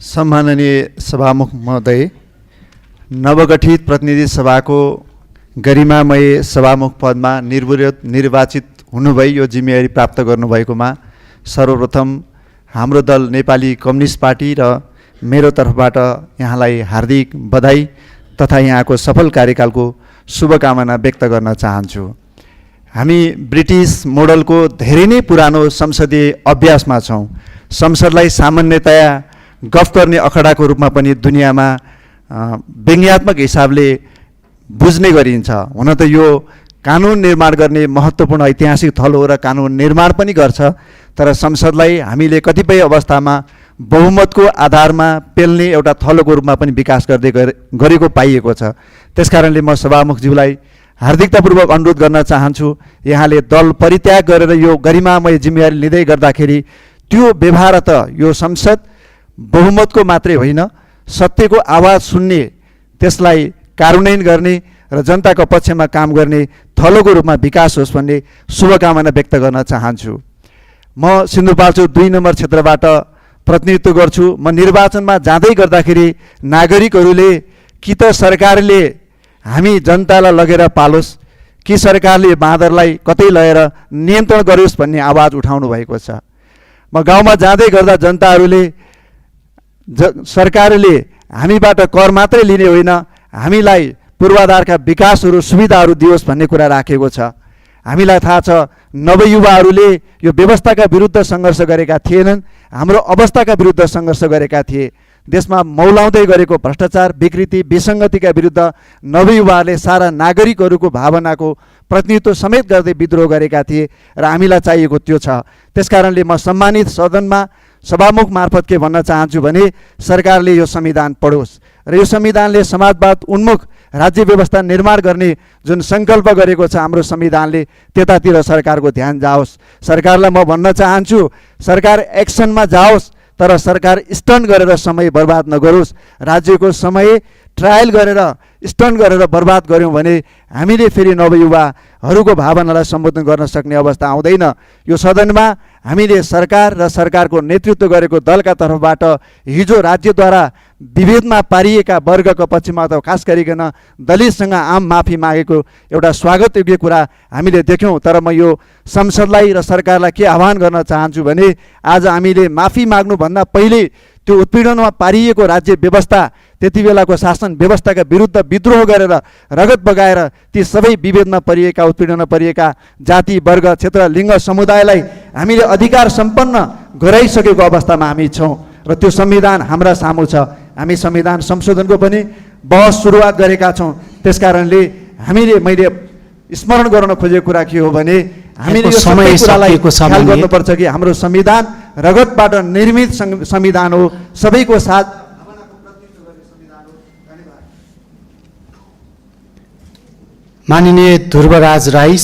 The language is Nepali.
सम्माननीय सभामुख महोदय, नवगठित प्रतिनिधि सभाको गरिमामय सभामुख पदमा निर्वाचित हुनुभई यो जिम्मेवारी प्राप्त गर्नुभएकोमा सर्वप्रथम हाम्रो दल नेपाली कम्युनिस्ट पार्टी र मेरो तर्फबाट यहाँलाई हार्दिक बधाई तथा यहाँको सफल कार्यकालको शुभकामना व्यक्त गर्न चाहन्छु। हामी ब्रिटिस मोडलको धेरै नै पुरानो संसदीय अभ्यासमा छौँ। संसदलाई सामान्यतया गफ गर्ने अखडाको रूपमा पनि दुनियाँमा व्यङ्ग्यात्मक हिसाबले बुझ्ने गरिन्छ। हुन त यो कानुन निर्माण गर्ने महत्त्वपूर्ण ऐतिहासिक थलो हो र कानुन निर्माण पनि गर्छ, तर संसदलाई हामीले कतिपय अवस्थामा बहुमतको आधारमा पेल्ने एउटा थलोको रूपमा पनि विकास गरेको पाइएको छ। त्यसकारणले म सभामुखज्यूलाई हार्दिकतापूर्वक अनुरोध गर्न चाहन्छु, यहाँले दल परित्याग गरेर यो गरिमामय जिम्मेवारी लिँदै गर्दाखेरि त्यो व्यवहार त यो संसद बहुमतको मात्रै होइन, सत्यको आवाज सुन्ने, त्यसलाई कार्यान्वयन गर्ने र जनताको पक्षमा काम गर्ने थलोको रूपमा विकास होस् भन्ने शुभकामना व्यक्त गर्न चाहन्छु। म सिन्धुपाल्चोक 2 नम्बर क्षेत्रबाट प्रतिनिधित्व गर्छु। म निर्वाचनमा जाँदै गर्दाखेरि नागरिकहरूले कि त सरकारले हामी जनतालाई लगेर पालोस् कि सरकारले बाँदरलाई कतै लगेर नियन्त्रण गरोस् भन्ने आवाज उठाउनु भएको छ। म गाउँमा जाँदै गर्दा जनताहरूले सरकारले हामीबाट कर मात्रै लिने होइन, हामीलाई पूर्वाधारका विकासहरू सुविधाहरू दियोस् भन्ने कुरा राखेको छ। हामीलाई थाहा छ नवयुवाहरूले यो व्यवस्थाका विरुद्ध सङ्घर्ष गरेका थिएनन्, हाम्रो अवस्थाका विरुद्ध सङ्घर्ष गरेका थिए। देशमा मौलाउँदै गरेको भ्रष्टाचार, विकृति, विसङ्गतिका विरुद्ध नवयुवाहरूले सारा नागरिकहरूको भावनाको प्रतिनिधित्व समेत गर्दै विद्रोह गरेका थिए र हामीलाई चाहिएको त्यो छ। त्यसकारणले म सम्मानित सदनमा सभामुख मार्फत के भन्न चाहन्छु भने सरकारले यो संविधान पढोस् र यो संविधानले समाजवाद उन्मुख राज्य व्यवस्था निर्माण गर्ने जुन सङ्कल्प गरेको छ हाम्रो संविधानले, त्यतातिर सरकारको ध्यान जाओस्। सरकारलाई म भन्न चाहन्छु, सरकार एक्सनमा जाओस् तर सरकार स्टन्ट गरेर समय बर्बाद नगरोस्। राज्यको समय ट्रायल गरेर स्टन्ट गरेर बर्बाद गऱ्यौँ भने हामीले फेरि नवयुवाहरूको भावनालाई सम्बोधन गर्न सक्ने अवस्था आउँदैन। यो सदनमा हामीले सरकार र सरकारको नेतृत्व गरेको दलका तर्फबाट हिजो राज्यद्वारा विभेदमा पारिएका वर्गको पक्षमा त खास गरिकन दलितसँग आम माफी मागेको एउटा स्वागतयोग्य कुरा हामीले देख्यौँ। तर म यो संसदलाई र सरकारलाई के आह्वान गर्न चाहन्छु भने आज हामीले माफी माग्नुभन्दा पहिले त्यो उत्पीडनमा पारिएको राज्य व्यवस्था, त्यति बेलाको शासन व्यवस्थाका विरुद्ध विद्रोह गरेर रगत बगाएर ती सबै विभेदमा परिएका, उत्पीडनमा परिएका जाति, वर्ग, क्षेत्र, लिङ्ग, समुदायलाई हामीले अधिकार सम्पन्न गराइसकेको अवस्थामा हामी छौँ र त्यो संविधान हाम्रा सामु छ। हामी संविधान संशोधनको पनि बहस सुरुवात गरेका छौँ। त्यसकारणले मैले स्मरण गर्न खोजेको कुरा के हो भने हामीले यो सबै कुरालाई ख्याल गर्नुपर्छ कि हाम्रो संविधान रगतबाट निर्मित संविधान हो, सबैको साथ माननीय ध्रुवराज राई।